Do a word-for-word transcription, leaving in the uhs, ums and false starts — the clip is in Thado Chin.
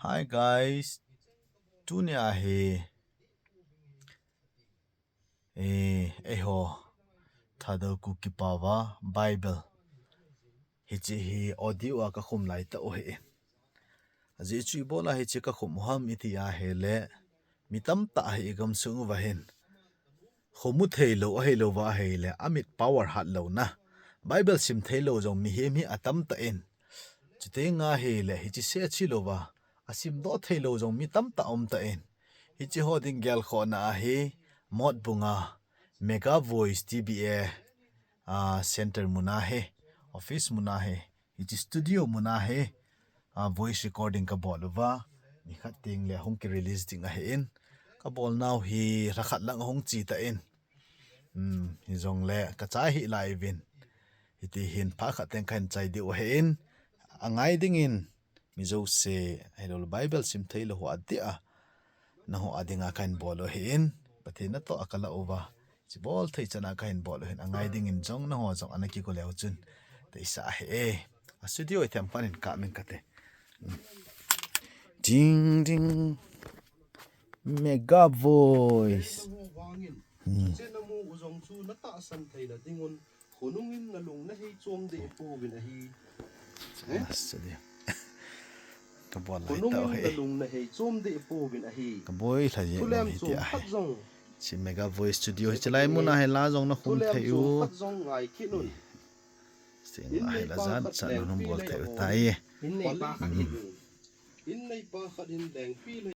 Hi guys, tunia hi eh, eiho Thadou Kuki paova Bible hiche hi audio a kakhum laitah u ahi. Ajeh chu ibola hiche kakhum u ham iti ahile, mi tamtah hi igamsung uva hin khomu theilou, ahilouva ahile amit power hat louna, Bible sim theilou jong mihem hi atamtah in. Chuteng ahile hiche seh a chilouva asimdoh theilou jong mi tamtah umtah in. Hiche ho ding gelkhohna ahi, Motbung a Mega Voice T B A, ah, center muna hi, office muna hi, hiche studio muna hi, ah, voice recording kabol uva, nikhat tengle hung ki release ding ahin. Kabolnau hi lhakhat lang ahung che tan. Hmm, hijongle kachai hih lai uvin. Hiti hin phat khat teng kahin chai diu ahin. Angai dingin mi jouse, ahilouleh Bible sim theilou ho adeh a, nangho adinga kahin bol u ahin. Pathen natoh a kalah uva, hiche bol thei chan a kahin bol u ahin. Angai dingin jong nangho jong ana kigo leu chun deisah ahi e. A studio ithem khat in kap ing kate. Ding ding. Mega Voice. Hmm. Achena mu u jong chu natahsan theina dingun khonungin nalung nahei chom deh pouvin ahi. Studio. Kabol laitah u ahi. Nalung nahei chom deh pouvin ahi. Kaboi lha jeng u ahi tia. Hiche Mega Voice Studio hiche lai muna hi la jong nakhum thei u. Khat jong ngai kit un. Sing la hi la jat chan nahung bol thei u tai. In neipa khat in lengpi le